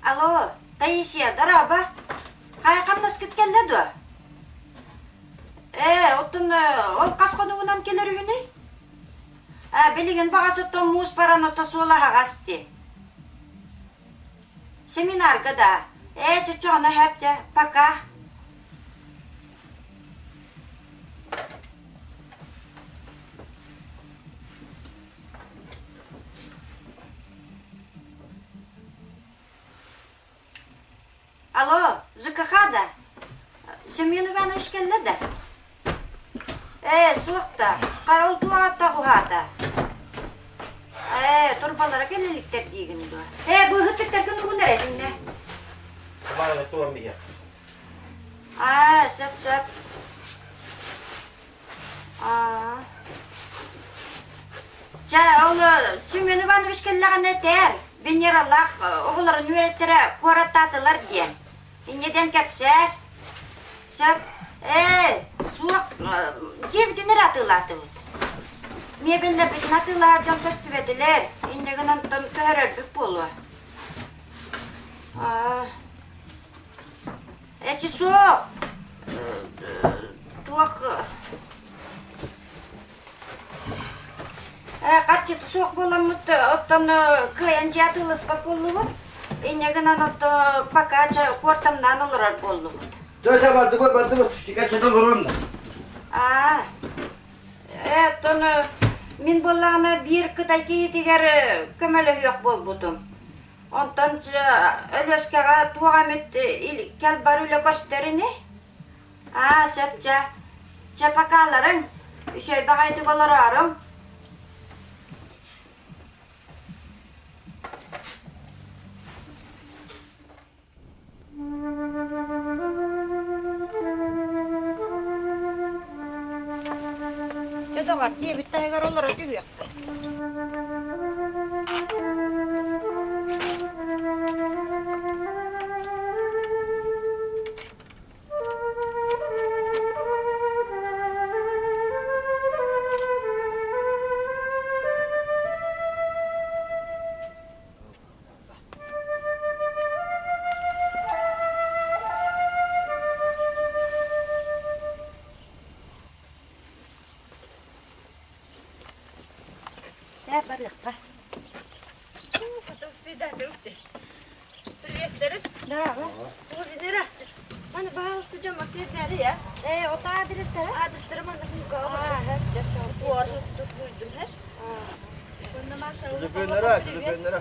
Алло, Таисия, дорообо. Хайа хамнаскыт кэллэ дуо? Ээ, оттон ол хас хонугунан кэлэр үһүнүй? Ээ, билигин баҕас оттон муус баран ото суола аһаҕас дии. Семинарга да. Ээ, чочоҕуна сөп дьэ, пока. Алло, ЖКХ да? Семен Иванович кэллэ да? Ээ, суох да. Хайа ол туох аттаах уһаата? Ээ, турбалара кэлэ иликтэр диигин дуо? Ээ, быыһыттыктаргын угун эрэ итиннэ. Тамара, туом биһиэ. Аа, сөп, сөп. Аа. Чэ, ол Семен Иванович кэллэҕинэ этээр, Венералаах оҕолорун үөрэттэрэ куораттаатылар диэн. Инньэ диэн кэпсээр. Сөп. Ээ, суох, дьиэбитин эрэ атыылаатыбыт. Миэбэллэрбитин атыылаһар дьон көстүбэтилэр, инньэ гынан онтон көһөрөрбүт буолуо. Аа. Эчи суох. Туох харчыта суох буоламмыт оттон кыайан дьиэ атыыласпат буоллубут. Инньэ гынан отто пока куортамнаан олорор буоллубут. Дьэ, дьэ, бардыбыт, бардыбыт. Кэпсэтэ олорон. Аа, оттон мин буоллаҕына биир кытай киһитигэр көмөлөһүөх буолбутум. Онтон Өлүөскэҕэ туох эмит кэл-бар үлэ көстөр ини? Аа, сөп дьэ. Чэ, покаларыҥ, үчүгэй баҕайытык олорооруҥ. Дьэ, доҕор, дьиэбит таһыгар олоро түһүөхпүт. Чэ, барыахха. Ээ, ото адрестара? Төлөпүөннэрэ, төлөпүөннэрэ.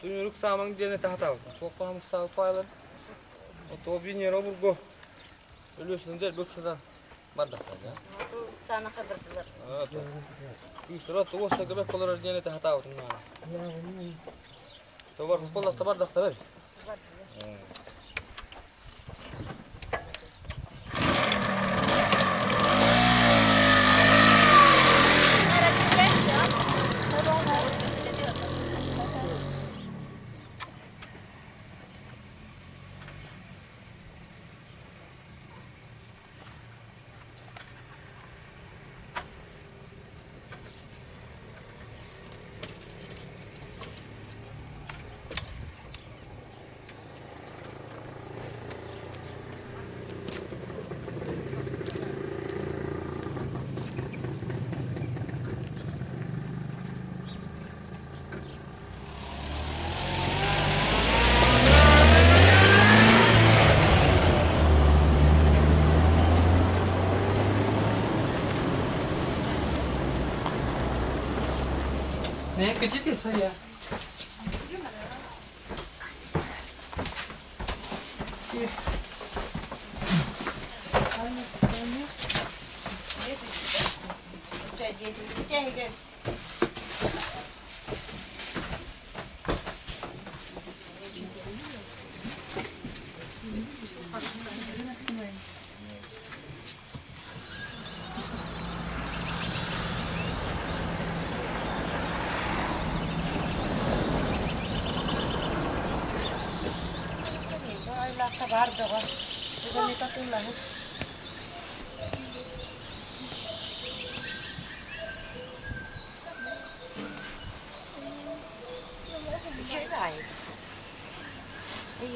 Түнүрүк саамаң диэни таһатабыт. Туохпаһам сааппайлар. Ото бинер обурго. Өлөсүнүн дер бөксөдөн бардахтар. Саанаха бардылар. Күүстөрө тугу көбек болор диэни таһатабыт. Тобар боллахта бардахтар. Ne gıcık ya.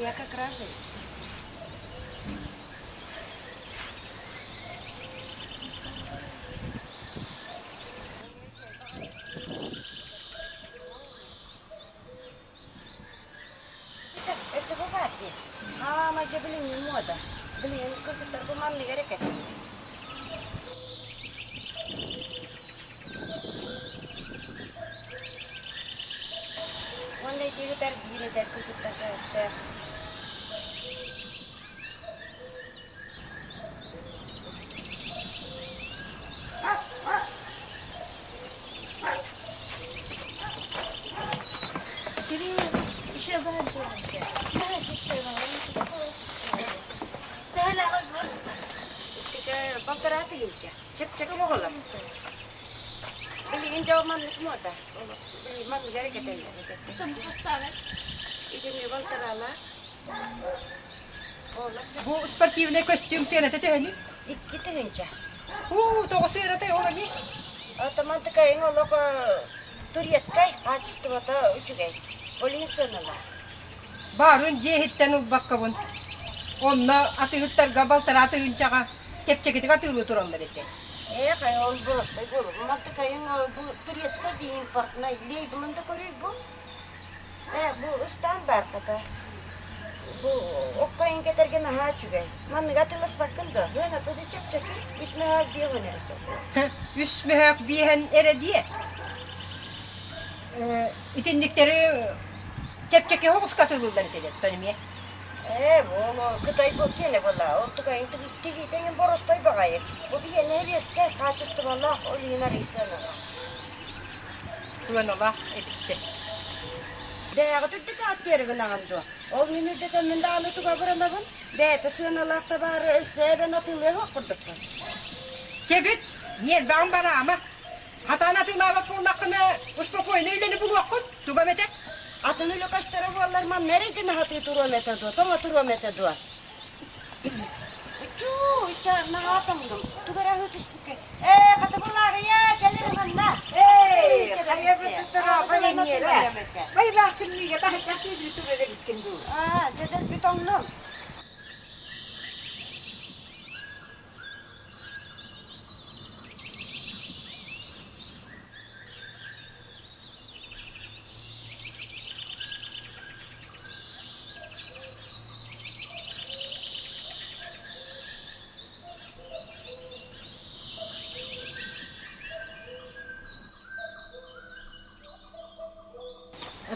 Я как раз Это бывает. А, мы же, блин, не мода. Блин, как это мамный гарекет. Уонна итигитэр биирэтэр кытыттар. Балтараты хилчэ. Чэп-чэки оҕолор. Билигин дьоо маннык мода. Билигин маннык эрэ кэтэллэр. Итини балтараалаах. Бу спортивный костюм сыаната төһөнүй? 2 тыһыынча. Уу, тоҕо сыанатай ол эмиэ? Атаман такайың олох турецкай качествота үчүгэй. Ол иһин сыаналаах. Баарын дьиэһиттэн ылбаккабын. Онно атыыһыттарга 1,5 тыһыынчаҕа чэпчэкитик атыылыы тураллар этэ. Ээ, хайа ол боростой буолуо. Мантыкайың бу турецкай дии импортнай лейблын да көрүй бу. Ээ, бу ыстаан баартата. Бу оккайын кэтэрген аһаа үчүгэй. Манныга атыыласпаккын да, сыаната да чэпчэки, 3 мөһөөк 50 эрэ солк. 3 мөһөөк 50 эрэ диэ. Итинниктэри чэпчэки соҕуска атыылыыллар этэ диэттэн эмиэ. Ээ, ол Кытай бу киэнэ буолла. Ол тукайын тигиитеңин боростой баҕайы. Бу биһиэнэ эбиэскэ качестволаах ол иһин арый сыаналаах. Сыаналаах эбитчэ. Бэйэҕит үрдүк аат биэрэгин аҕан дуо? Ол мин үрдэтэммин даҕаны туга быранабын? Бэйэтэ сыаналаах табаары өссө эбэн атыылыах курдукпун. Чэбит, ньиэрбэҕин бараама. Хатаан атыылаабат буоллаххына, успокойно үлэни булуоххун, туга эмэтэ. Атын үлэ көстөрө буоллар манна эрэ хатыы туруом этэ дуо, тоҥо туруом этэ дуо? Чуу, ича наһаа тоҥдум. Тугара түспүккэ. Ээ, хатыбылааҕыйа, кэлэр манна. Эй, хайа бытыттара Венера. Байлаахтын мигэ таһыччах тиби турар эбиккин дуу. Аа, дедер бүтоҥнум.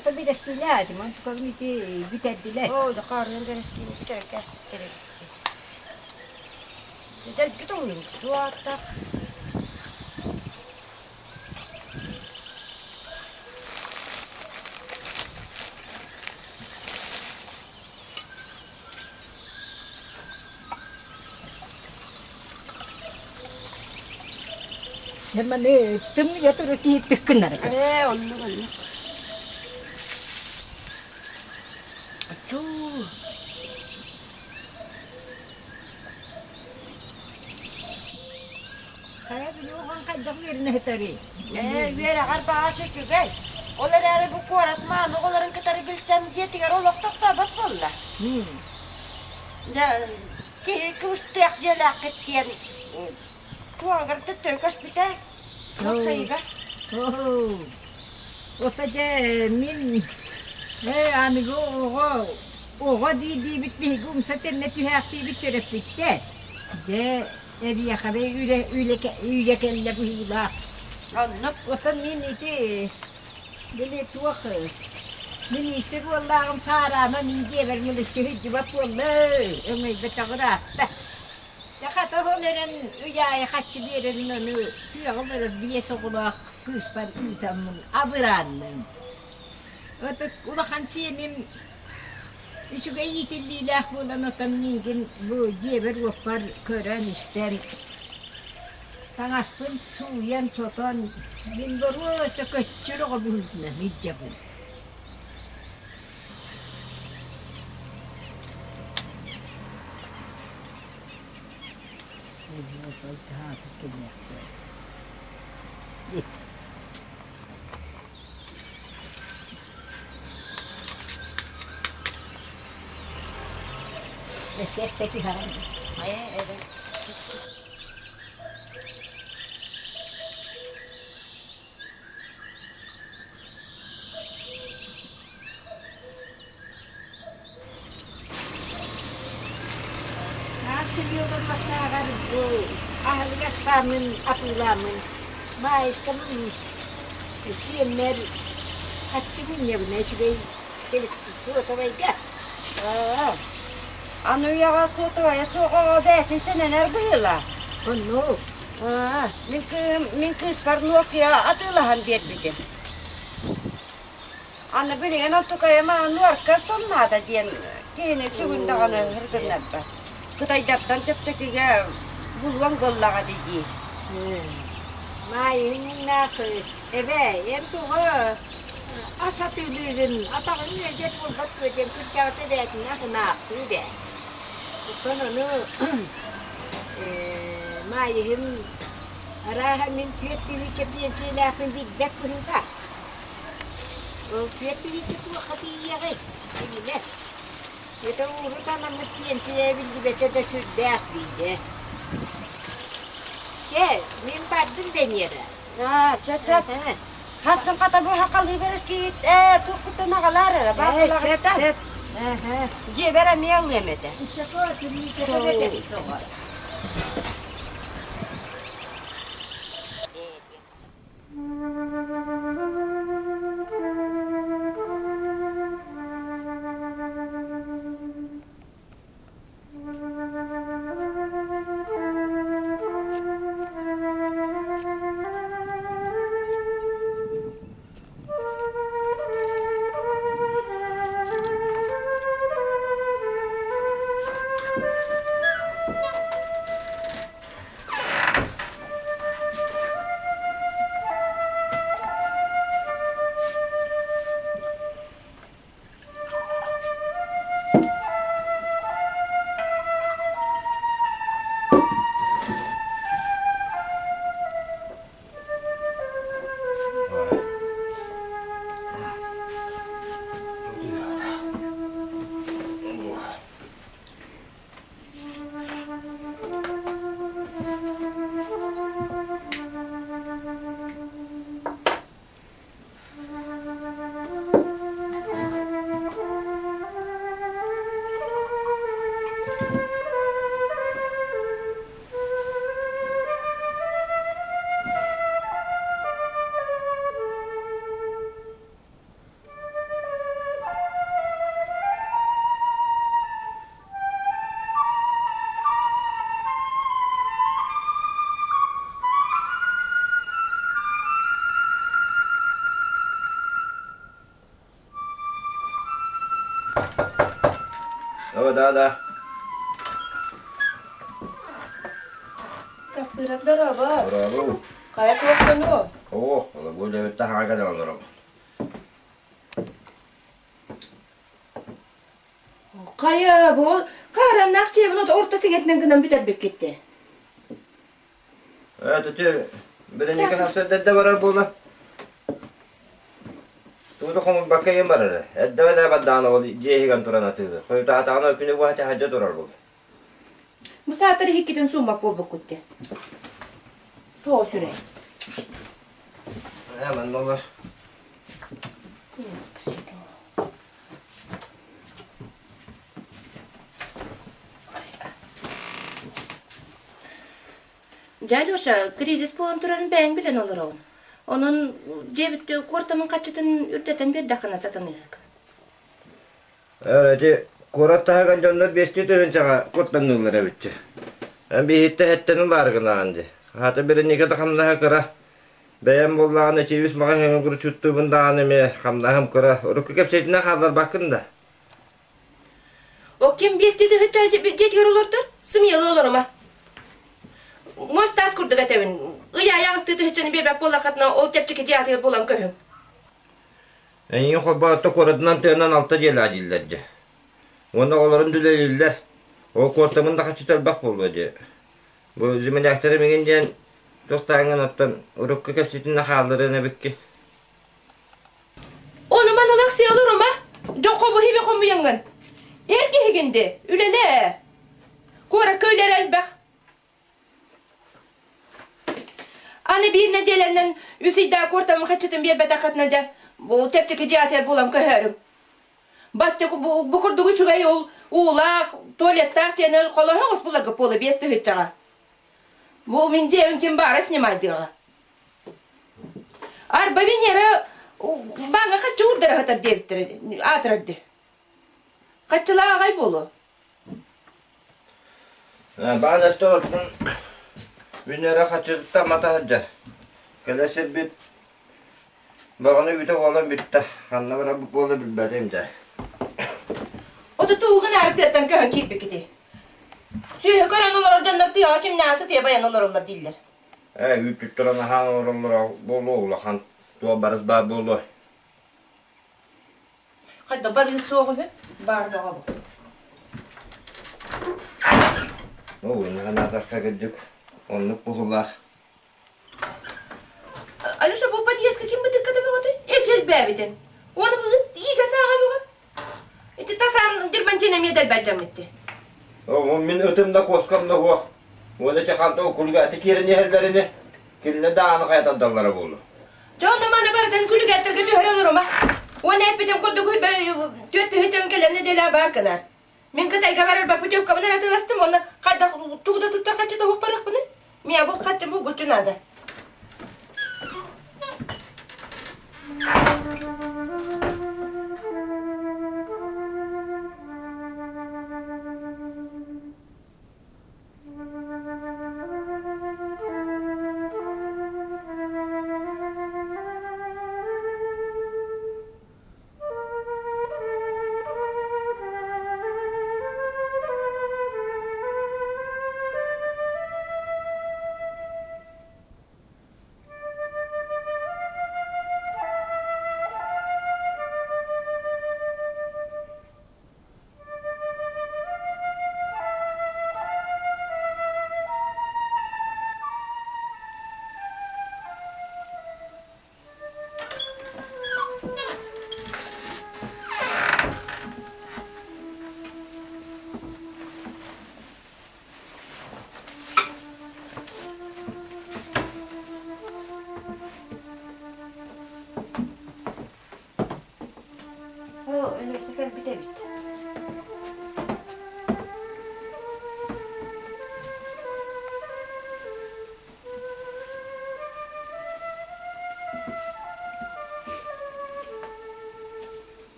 Ата бэрэскилээтим, онтукабын ити бүтэрдилэр. Оо, дохаарыйан бэрэскиини бүтэрэн кээспиттэр эбит. Дэлби тоҥуйун туоттах. Дьэ маны тымныйа турар киһи тыккыннара кэбис. Ээ, оннук оннук. Оччуу. Хайа били оҕоҥ хайдах үөрэнэ сытарый? Ээ, үөрэҕэр баҕас үчүгэй. Ол эрээри бу куорат мааны оҕолорун кытары билсэн дьиэтигэр олох тохтообот буолла. Дьэ, киһи кыбыстыах дьиэлээххит диэн туоҕар төттөрү көспүтэ. Уопсайыгар. Ото дьэ мин ээ аныгы оҕо оҕо дии-диибит биһиги умса тэннэ түһээхтиибит төрөппүттэр. Дьэ эриэхэбэй үлэ үлэ үйэ кэллэ быһыылаах. Оннук. Оттон мин ити били туох миниистир уоллааҕым саараама мин дьиэбэр мылыччы сылдьыбат буолла өҥөйбөтөҕө ыраатта. Дьэ хата ол эрэн ый аайы хаччы биэрэрин ону тыаҕа олорор биэс оҕолоох кыыспар ыытаммын абыраанным. Ытык улахан сиэним Үчүгэй иитиллиилээх буолан отон миигин бу дьиэбэр-уоппар көрөн-истэн, таҥаспын сууйан-сотон, мин боруоста көччүр оҕо быһыытынан илдьэбин. Эсиэттэ түһэҕин. Наах сиргэ олорбохтооҕор бу аһылык астааммын атыылааммын маайыскам сиэммэр хаччы мунньабына үчүгэй суотабайга. Аны үйэҕэ суотабайа суох оҕо бэйэтин сэнэнэр быһыылаах. Оннук. Мин кыыһым, мин кыыспар Nokia атыылаһан биэрбитим. Аны билигин онтукайым нуорка сон наада диэн киһини сүгүн даҕаны ырытыннарбат. Кытайдартан чэпчэкигэ булуоҥ буоллаҕа дии. Маайыһыннаах эбээ, эн тоҕо ас атыылыырын атаҕын үөдьэр буолбат дуо диэн кырдьаҕас эбээтинээх ынаахтыыр ээ. Оттон ону Маайыһым арааһа мин 4000 пенсиялаахпын билбэт быһыылаах. Ол 4000 туохха тиийиэҕий, билимэ. Это урут анаммыт пенсия биллибэтэ да сүрдээх биирэ. Чэ, мин бардым Венера. Аа, чэ, чэ. Хассын хата бу хахалыы бэрэскиит ээ туохпуттан аҕалаар эрэ, баахылаҕыттан. Сөп, сөп. Дьиэбэр эмиэ ылыам этэ. О, да, да. Таппырак дорообо. Дорообо. Хайа туохсану? О, бу дебитте хаҥа кэлэн олоробун. Хайа бу хаараннаах чиэбин орто сиҥэтинэн гынан бүтэрбиккитти. Ээ, тете, Береника сарсыарда барар буола. Тугу да хомуйбакка ийэм барара. Эрдэ да бардаҕына ол дьиэ иһигэр туран атыылыыр. Хойутаатаҕына күнү быһа таһырдьа турар буолла. Бу саатар иһиккитин сууммат буолбуккут дии. Тоҕо сүрэй? Ээ, манна олор. Дьэ, Алеша, кризис буолан турарын бэйэҥ билэн олороҕун. Онон дьиэбит куортамын хаччытын үрдэтэн биэрдэххинэ сатаныыһык. Ээ, ити куорат таһыгар дьоннор биэстии тыһыынчаҕа куттаныыллар эбитчи. Эн биһиттэ эһэттэн ылаары гынаҕын дии. Аата Береника да хамнаһа кыра. Бэйэм буоллаҕына ичиибис маҕаһыыҥҥа куручуттуубун даҕаны эмиэ хамнаһым кыра. Урукку кэпсэтинэ хаалларбаккын да. О ким биэстии тыһыынча дьиэтигэр олордор, сымыйалыы олорума. Муос-таас курдук этэбин. Ый аайы аҕыстыы тыһыынчаны биэрбэт буоллаххытына, ол чэпчэки дьиэ атыгар булан көһүҥ. Эйигин холбоотто куоратынан тыанан алта дьиэлээх дииллэр дьэ. Уонна оҕолорун дүлэлииллэр. Ол куортамын да хаччыта элбэх буолуо дии. Бу землякторым иҥин диэн туох тааҥҥын оттон урукку кэпсэтинэ хаалларыан эбиккин. Ону манылах сыалырума, дьон хобуһибе хомуйаҥҥын. Эр киһигин де, үлэлээ. Куоракка үлэр элбэх. Аны биир нэдиэлэнэн үс ыйдаах куортамын хаччытын биэрбэтэххитинэ дьэ, бу чэпчэки дьиэтигэр булан көһөрүҥ. Бачча бу курдук үчүгэй ол уулаах, туалеттаах дьиэни холоһо оҕус буларга буола биэс тыһыынчаҕа. Бу мин дьиэбин ким баара снимайдыаҕа. Арба Венера бааҥҥа хаччы уурдара сытар диэбиттэрэ аатырар дии. Хаччылаах аҕай буолуо. Баан өстөөхтөн Венера хаччытыттан мата сылдьар. Кэлэ сирбит баҕаны бүтэ буолан бүттэ. Ханна барарбыт буола билбэтим дьэ. Отуту уугун аарытыаттан көһөн киирбиккитий. Сүөһү көрөн олорор дьоннор тыаҕа кимнээх сытыйа байан олороллор дииллэр. Ээ, үүт туттаран аһаан олороллоро буолуо улахан туох барыс баар буолуо. Хайда барыы суох үһү, баар бөҕө бу. Ол инньэ кырдьык оннук быһыылаах. Алеша, бу подъездка ким бытыкката бөҕөтүй? Эчэлбээбитин. Уону былыт иигэ сааҕа бөҕө. Ити тасаан дермантин эмиэ дэлбэт дьаммытты. О, мин ытым да куоскам да суох. Уонна ити ханта күлүгэ ати киирэн иһэллэрини кинилэр даҕаны хайатардаллара буолуо. Дьэ онно маны барытын күлүгэттэргэ түһэрэ олорума. Уонна эппитим курдук түөрт тыһыынчабын кэлэр нэдиэлэ баар гынар. Мин Кытайга барарбар путевкабын эрэ атыыластым уонна хайдах тугу да туттар харчыта суох барыахпыный? Миэхэ бу харчым булгуччу наада.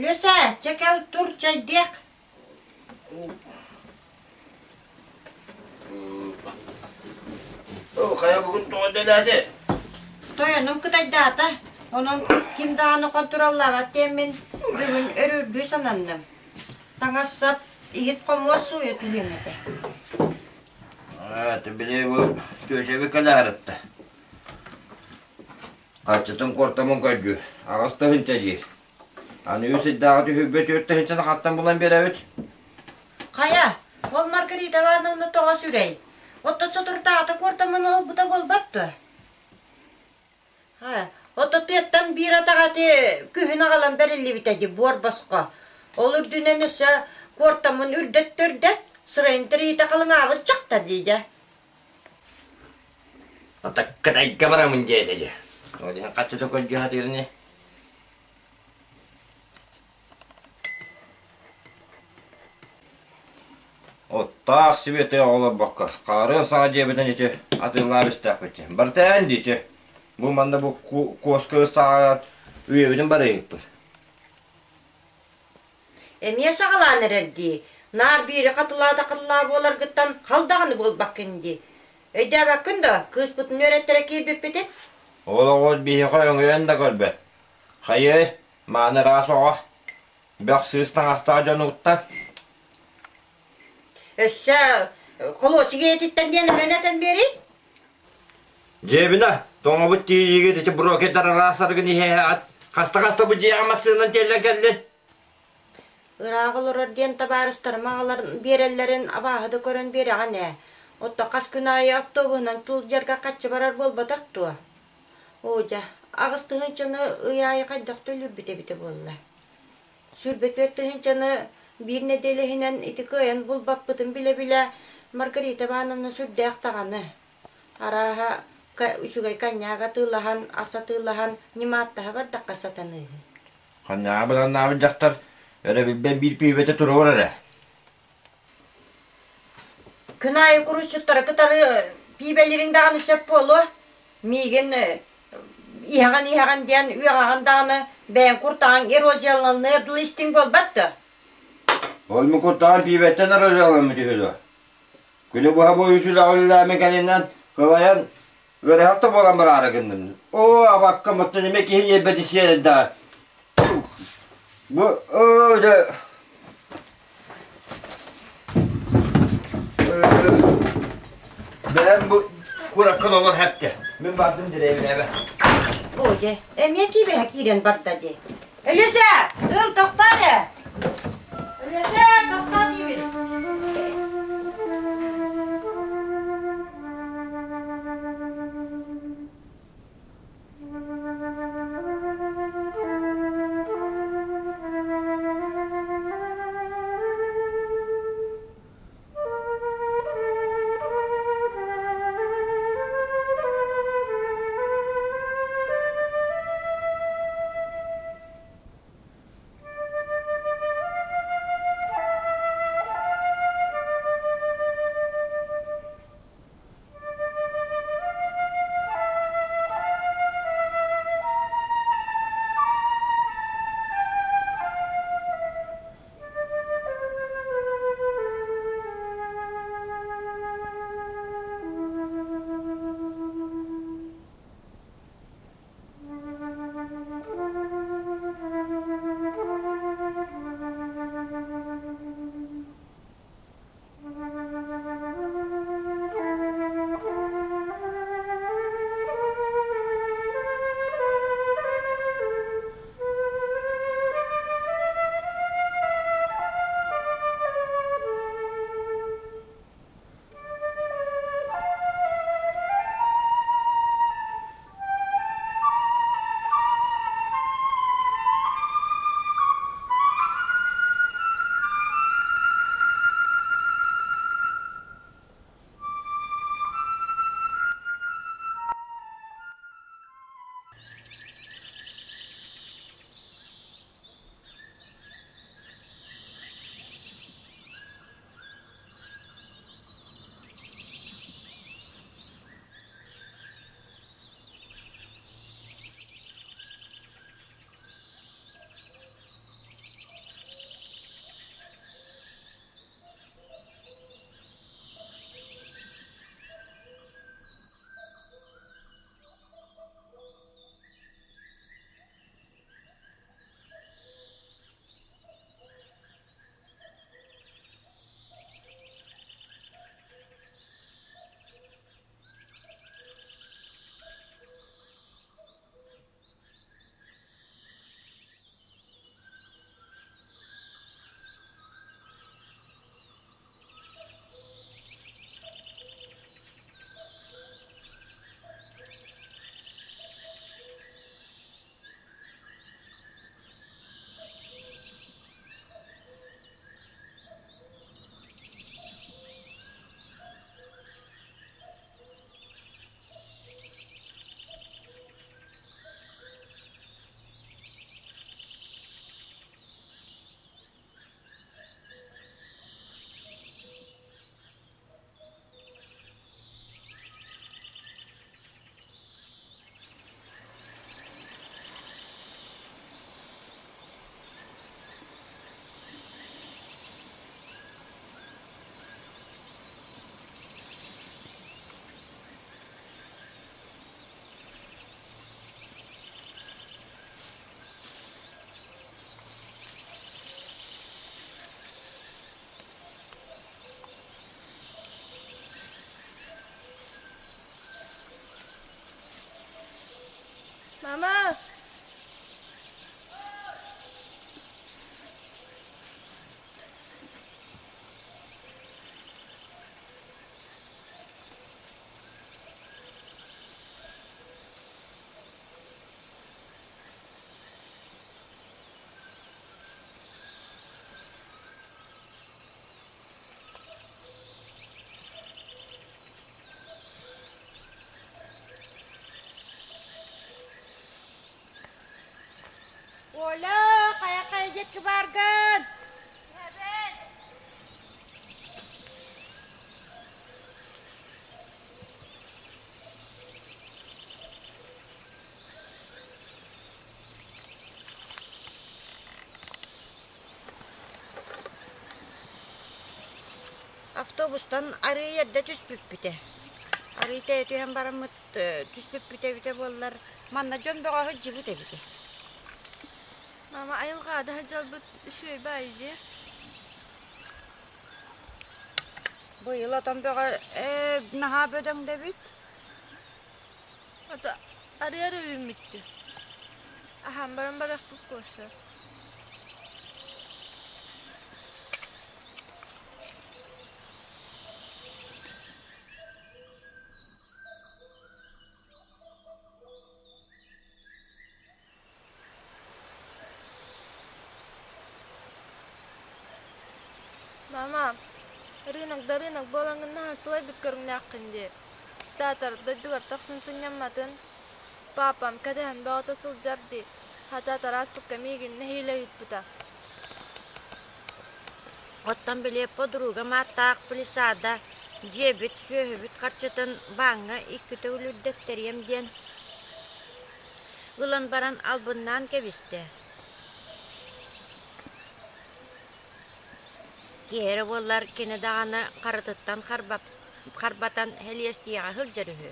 Өлүөсэ, чэ кэл тур чэйдиэх. Хайа бүгүн тоҕо дэлээтэ? Тойонум кытайдаата. Онон ким даҕаны хонтуруоллаабат диэммин бүгүн өрүүрдүү сананным. Таҥас-сап, иһит-хомуос сууйа түһүөм этэ. Ээ, били бу чүөчэби кэлээһэрэтте. Харчытын куортамын көрдүүр. 8 тыһыынча диир. Аны үс ыйдааҕы түһүлбэ 4 тыһыынчаны хантан булан биэрэбит? Хайа, ол Маргарита Ивановна тоҕо сүрэй? Оттон соторутааҕыта куортамын ылбыта буолбат дуо? Хайа, ото тыаттан биир атаҕа ити күһүн аҕалан бэриллибитэ дии буор босхо. Ол үрдүнэн өссө куортамын үрдэт-төрдөт, сырайын тириитэ халыҥаабыт дьахтар дии дьэ. Атаккатайга барамын диэтэ дии. Ол иһин хаччыта көрдүү сатыырын Оттоох сибиэтэй оҕолорбокко, хаарыан саҥа дьиэбитин ити атыылаан истээхпит дии. Барыта эн дии Бу манна бу куоска саҕаҕар үйэбитин барыйыппыт. Эмиэ саҕалаан эрэр дии. Наар биири хатылаа-хатылаа буоларгыттан хал даҕаны буолбаккын дии. Өйдөөбөккүн да, кыыспытын үөрэттэрэ киирбиппитин? Ол оҕо биһиэхэ өҥөйөн да көрбөт. Хайыай, мааны ыраас оҕо. Бөх сыыс таҥастаах дьонуттан. Өссө холуочук ийэтиттэн диэн эмэн этэн биэрий. Дьиэбинэ, тоҥобут тиийиигит ити брокердар араас арыгын иһэ хаста-хаста бу дьиэҕэ массыынан тиэллэн кэллин. Ыраах олорор диэн табаарыстарым аҕалар биэрэллэрин абааһы да көрөн биэрэҕин ээ. Отто хас күн аайы автобуһунан сылдьарга хаччы барар буолбатах дуо? Оо дьэ, 8 тыһыынчаны ый аайы хайдах төлүүрбүт эбитэ буолла. 24 тыһыынчаны биир нэдиэлэ иһинэн ити кыайан булбаппытын билэ-билэ Маргарита Ивановна сүрдээх даҕаны. Арааһа, үчүгэй коньяк атыылаһан, ас атыылаһан ньымааттаһа бардахха сатаныыһы. Ханнааҕы былааннаабыт дьахтар өрөбүлбэн биир пиибэтэ туруор эрэ. Күн аайы курусчуттары кытары пиибэлириҥ даҕаны сөп буолуо. Миигин иһэҕин-иһэҕин диэн үөҕэҕин даҕаны бэйэҥ куртаҕыҥ эрозияланыар дылы истиҥ буолбат дуо? Ол мин куртаҕым пиибэттэн эрозияламмыт үһү дуо? Күнү быһа бу үс үлэҕэ кэннинэн кылайан ыарыһах да буолан бараары гынным. Оо, абаккам, оттон эмиэ киһи ньиэрбэтин сиэрин да. Бу, оо, дьэ. Бэйэм бу кураккын олор хэпте. Мин бардым дэриэбинэбэ. Оо, дьэ, эмиэ киибэһэ киирэн барда дии. Өлүөсэ, ыл тохтоо эрэ. Өлүөсэ, тохтоо диибин. Мама! Оля, хайа-хайа диэки бааргын? Автобустан арыый эрдэ түспүппүтэ. Арыый тэйэ түһэн бараммыт түспүппүт эбитэ буоллар, манна дьон бөҕө сылдьыбыт эбитэ. Мама айылҕаада сылдьалбыт үчүгэй баайы дии. Быйыл отон бөҕө наһаа бөдөҥдөбүт. Ото арыар үүммүттү. Аһаан баран барыахпыт куоса. Мама, рынок да рынок буолаҥҥын наһаа сылайбыт көрүҥнээххин дии. Саатар, дойдугар тахсан сынньамматын. Паапам кэтэһэн бөҕөтө сылдьар дии, хата Тарааспыкка миигин нэһиилэ ыыппыта. Оттон били подругам ааттаах Плисада дьиэбит, сүөһүбүт харчытын бааҥҥа иккитэ үлүрдэттэриэм диэн ылан баран албыннаан кэбистэ. Киһи эрэ буоллар кини даҕаны харытыттан харбатан сэлиэстийэҕэ сылдьар үһү.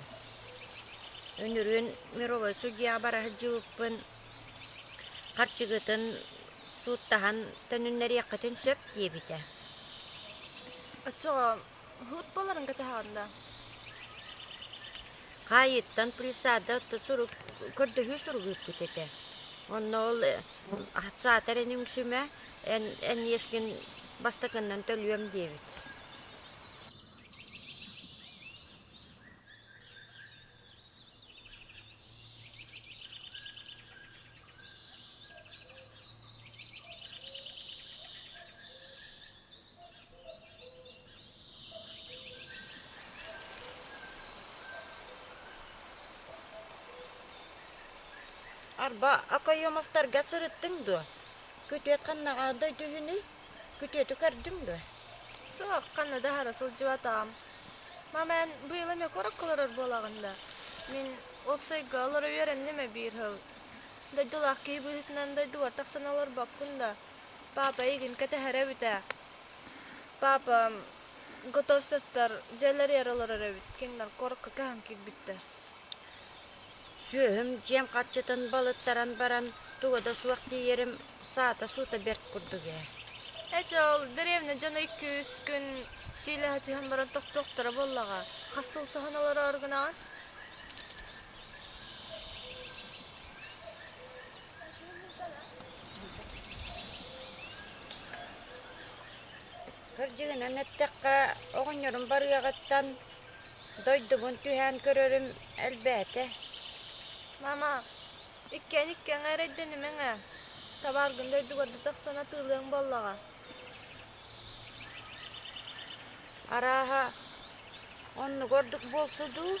Үнүрүүн мировой судьуйаҕа бара сылдьыбыппын харчыгытын сууттаһан төнүннэриэххитин сөп диэбитэ. Оччоҕо суут буоларын кэтэһэҕин да? Хаайыыттан присада сурук көрдөһүү сурук ыыппыт этэ. Онно ол саатар эн үҥсүмэ, эн эн иэскин бастакыннан төлүөм диэбит. Арба, Окоемовтарга сырыттыҥ дуо? Күтүөт ханнаҕа дойду үһүнүй? Күтүөтү көрдүҥ дуо? Суох, ханна да аһара сылдьыбатаҕым. Мама, эн быйыл эмиэ куоракка олорор буолаҕын да? Мин уопсайга олоро үөрэнним ээ биир сыл. Дойдулаах киһи быһыытынан дойдугар тахсан олорбоккун да? Папа эйигин кэтэһэрэ эбит ээ. Папа Готовцевтар дьиэлэригэр олорор эбит, кинилэр куоракка көһөн киирбиттэр. Сүөһүм дьиэм харчытын балыттаран баран туга да суох тиийэрим саата-суута бэрт курдук ээ. Эчи ол дэриэбинэ дьоно икки-үс күн сиилэһэ түһэн баран тохтуохтара буоллаҕа. Хас сыл соһон олороору гынаҕын? Кырдьыгынан эттэххэ, оҕонньорум барыаҕыттан дойдубун түһээн көрөрүм элбээтэ. Мама, иккиэн иккиэҥ эрэйдэнимэҥ ээ. Табааргын дойдугар да тахсан атыылыаҥ буоллаҕа. Арааһа, оннук ордук буолсу дуу?